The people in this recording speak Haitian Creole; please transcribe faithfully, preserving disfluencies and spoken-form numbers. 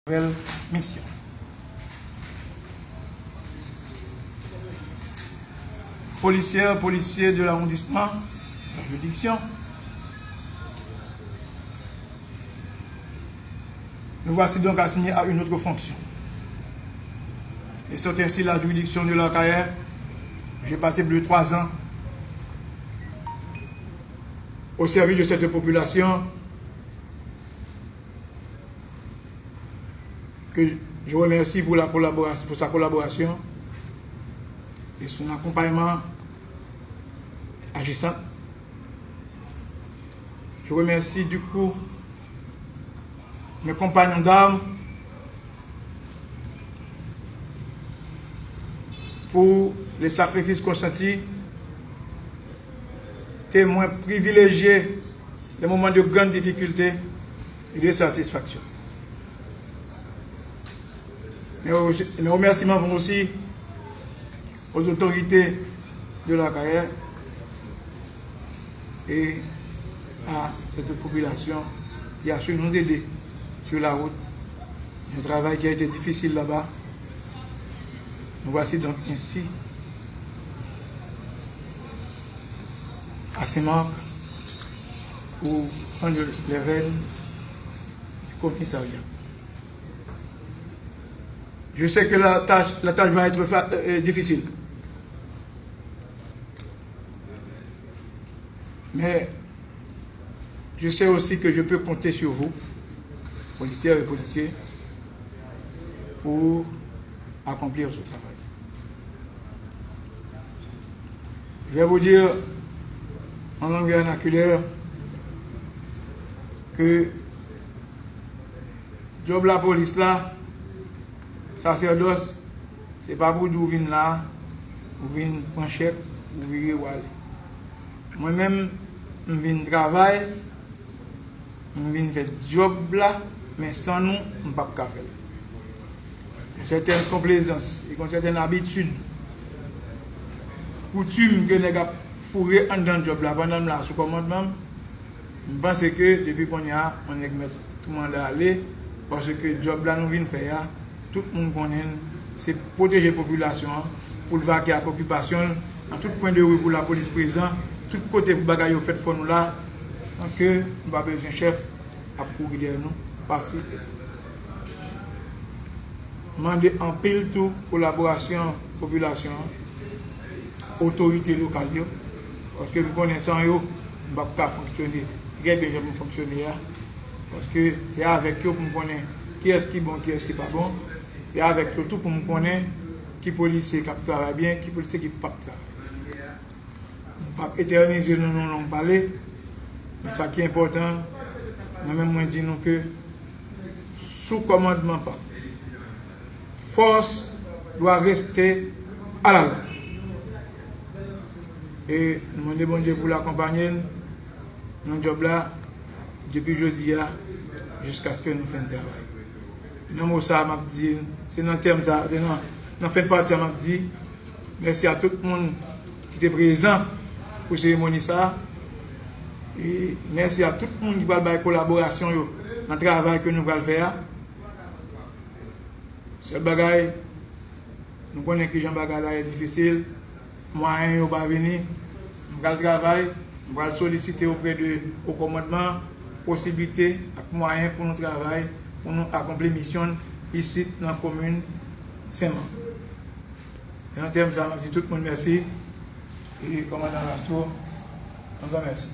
nouvèl misyon. Policière, policiers de l'arrondissement, la juridiction, nous voici donc assignés à une autre fonction. Et c'est ainsi la juridiction de l'Arcahaie. J'ai passé plus de trois ans au service de cette population que je remercie pour la collaboration, pour sa collaboration et son accompagnement agissant. Je remercie du coup mes compagnons d'armes pour les sacrifices consentis, témoins privilégiés des moments de grande difficulté et de satisfaction. Mes, mes remerciements vont aussi aux autorités de l'Arcahaie et à cette population qui a su nous aider sur la route. Un travail qui a été difficile là-bas. Nous voici donc ici à Saint-Marc pour prendre les rênes du commissariat. Je sais que la tâche, la tâche va être fa- euh, difficile. Mais je sais aussi que je peux compter sur vous, policières et policiers, pour accomplir ce travail. Je vais vous dire en langue vernaculaire que djòb lapolis la, sasèdòs, se pa pou di w vin la, ou vin pran chèk, ou vire w ale. Mwen menm, m vin travay, m vin fè djòb la, men san nou, m p ap ka fè l. Yon sètèn konplezans, e yon sètèn abitid, koutim ke nèg ap foure anndan djòb la pandan m la sou kòmandman m, m panse ke depi kounye a, yon nèg mèt tou mande ale, paske djòb la nou vin fè a, tout moun konnen l, se pwoteje popilasyon an, pou l vake ak okipasyon l, nan tout kwen de ri pou lapolis prezan, tout kote pou bagay yo fèt fò nou la, san ke nou pa bezwen chèf ap kouri dèyè nou, pase. Mande anpil tou kolaborasyon popilasyon an, otorite lokal yo, paske m konnen san yo, m p ap ka fonksyone trè byen jan m fonksyone a, paske se avèk yo pou m konnen kiyès ki bon, kiyès ki pa bon, se avèk yo tou pou m konnen ki polisye k ap travay byen, ki polisye ki p ap travay byen. Nou p ap etènize nou nan long pale, men sa ki enpòtan, mwen menm mwen di nou ke sou kòmandman pa m, force doit rester à la loi. E nou mande Bondye pou l akonpaye n nan djòb la depi jodi a jiskaske nou fin travay. Nan mo sa a m ap di, se nan tèm sa, se nan, nan fen pati a m ap di, mèsi a tout moun ki te prezan pou seremoni sa a. E mèsi a tout moun ki pral bay kolaborasyon yo nan travay ke nou pral fè a. Sèl bagay, nou konnen kijan bagay la ye difisil, mwayen yo pa vini. M pral travay, m pral solisite oprè de o kòmandman posiblite ak mwayen pou nou travay, pou nou akonpli misyon n isit nan komin Senmak. E nan tèm sa, m ap di tout moun mèsi. E kòmandan Castro, yon gran mèsi.